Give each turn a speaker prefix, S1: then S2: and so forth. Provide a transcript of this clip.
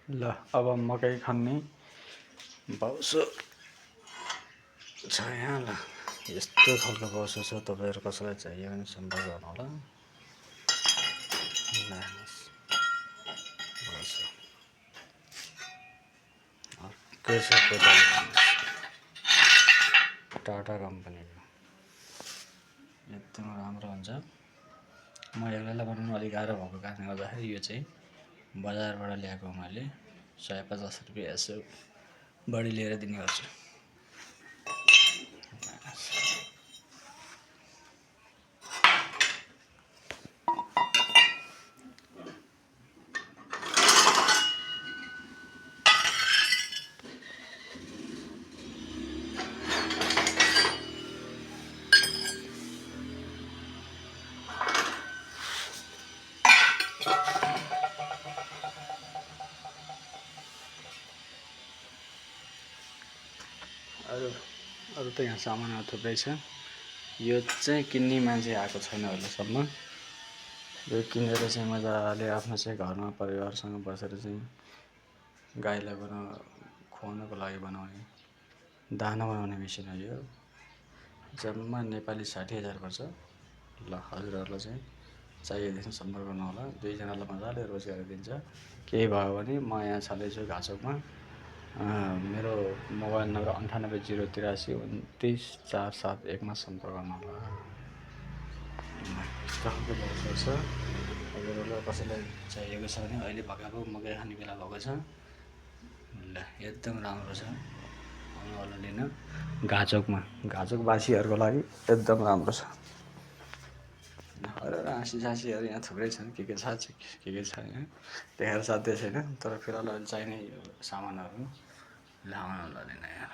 S1: ल अब मकै खन्ने बाउसो छ यहाँ। ल यस्तो खालको बाउसो छ, तपाईँहरू कसैलाई चाहियो भने सम्पर्क गर्नु होला। ल बाउसो अर्कै छ, टाटा कम्पनीको एकदम राम्रो हुन्छ। म एक्लैलाई बनाउनु अलिक गाह्रो भएको कारणले गर्दाखेरि यो चाहिँ बजारबाट ल्याएको मैले 150 रुपियाँ यसो बढी लिएर दिने गर्छु। अरू त यहाँ सामानहरू थुप्रै छ। यो चाहिँ किन्ने मान्छे आएको छैन अहिलेसम्म। यो किनेर चाहिँ मजाले आफ्नो चाहिँ घरमा परिवारसँग बसेर चाहिँ गाईलाई खुवाउनको लागि बनाउने दाना बनाउने मेसिन हो यो। जम्मा नेपाली 60,000 पर्छ। ल हजुरहरूलाई चाहिँ चाहिएदेखि सम्पर्क गर्नु होला। 2 जनालाई मजाले रोजगारी दिन्छ। केही भयो भने म यहाँ छँदैछु घाँचोकमा। मेरो मोबाइल नम्बर 9803829471 मा सम्पर्क गर्नु होला। यस्तो खालको बाउसो छ। हजुरहरूलाई कसैलाई चाहिएको छ भने अहिले भर्खर मकै खाने बेला भएको छ। ल एकदम राम्रो छ, आउनु होला लिन। घाँचोकवासीहरूको लागि एकदम राम्रो छ। अरू हाँसीसासीहरू यहाँ थुप्रै छन्, के छ के छैन देखाएर साध्य छैन। तर फिलहाल अहिले चाहिने सामानहरू लाउनु होला लिन यहाँ।